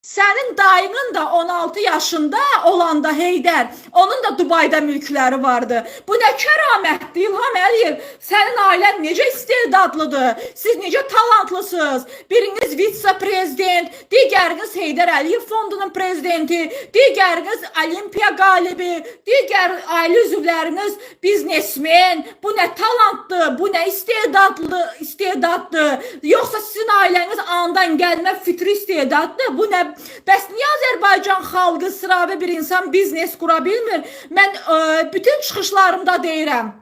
Sənin dayının da 16 yaşında olanda Heydər, onun da Dubayda mülkləri vardı. Bu nə kəramətdir İlham Əliyev? Sənin ailən necə istedadlıdır? Siz necə talantlısınız? Biriniz vitse-prezident, digəriniz Heydər Əliyev fondunun prezidenti, digəriniz olimpiya qalibi, digər ailə üzvləriniz biznesmen. Bu nə talantdır? Bu nə istedadlı, istedaddır? Yoxsa sizin ailəniz anadan gəlmə fitri istedaddır? Bu nə? Bəs niyə Azərbaycan xalqı sıravi bir insan biznes qura bilmir? Mən bütün çıxışlarımda deyirəm.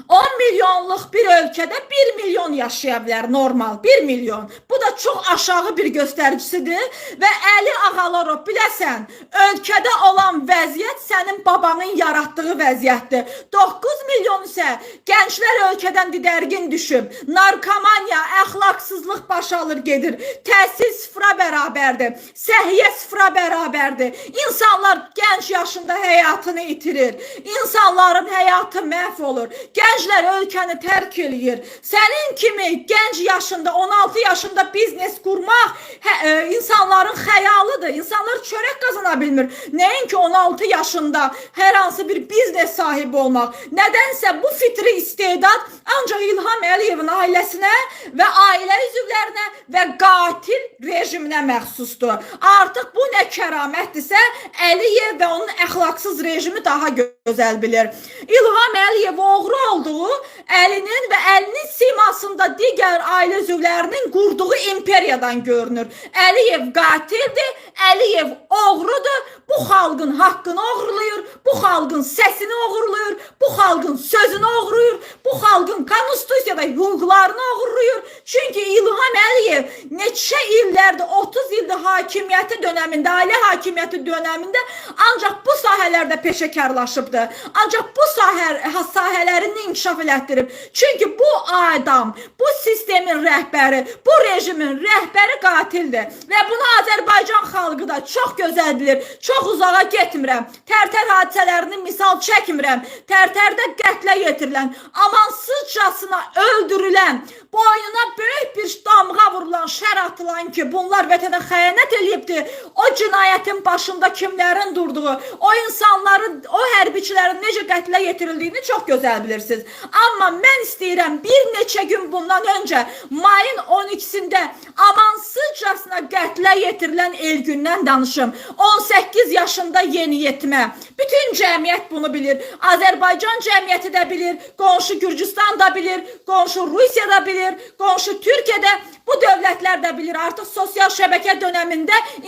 10 milyonluq bir ölkədə 1 milyon yaşaya bilər normal, 1 milyon. Bu da çox aşağı bir göstəricisidir və Əli Ağalarov, biləsən, ölkədə olan vəziyyət sənin babanın yaratdığı vəziyyətdir. 9 milyon isə gənclər ölkədən didərgin düşüb. Narkomaniya, əxlaqsızlıq baş alır gedir. Təhsil sıfıra bərabərdir. Səhiyyə sıfıra bərabərdir. İnsanlar gənc yaşında həyatını itirir. İnsanların həyatı məhv olur. Gənclər ölkəni tərk eləyir. Sənin kimi gənc yaşında, 16 yaşında biznes qurmaq insanların xəyalıdır. İnsanlar çörək qazana bilmir. Nəinki 16 yaşında hər hansı bir biznes sahibi olmaq. Nədənsə bu fitri istedad ancaq İlham Əliyevin ailəsinə və ailə üzvlərinə və qatil rejiminə məxsusdur. Artıq bu nə kəramətdirsə, Əliyev və onun əxlaqsız rejimi daha gözəl bilir. İlham Əliyev oğru olduğu əlinin və əlinin simasında digər ailə üzvlərinin qurduğu imperiyadan görünür. Əliyev qatildir, Əliyev oğrudur. Bu xalqın haqqını oğurlayır, bu xalqın səsini oğurlayır, bu xalqın sözünü oğurlayır, bu xalqın konstitusiyada hüquqlarını oğurlayır. Çünki İlham Əliyev neçə illərdir, 30 ildir hakimiyyəti dönəmində, ailə hakimiyyəti dönəmində ancaq bu sahələrdə peşəkarlaşıbdır. Ancaq bu sahələrini inkişaf elətdirib. Çünki bu adam, bu sistemin rəhbəri, bu rejimin rəhbəri qatildir. Və bunu Azərbaycan xalqı da çox gözəl bilir. Çox uzağa getmirəm. Tərtər hadisələrini misal çəkmirəm. Tərtərdə qətlə yetirilən, amansızcasına öldürülən, boynuna böyük bir damğa vurulan, şər atılan ki, bunlar vətənə xəyanət eləyibdi. O cinayətin başında kimlərin durduğu, o insanların, o hərbiçilərin necə qətlə yetirildiyini çox gözəl bilirsiniz. Amma mən istəyirəm bir neçə gün bundan öncə mayın 12-sində amansızcasına qətlə yetirilən Elgündən danışım. 18 yaşında yeniyetmə. Bütün cəmiyyət bunu bilir. Azərbaycan cəmiyyəti də bilir, qonşu Gürcüstan da bilir, qonşu Rusiya da bilir, qonşu Türkiyə də, bu dövlətlər də bilir. Artıq sosial şəbəkə dönəmində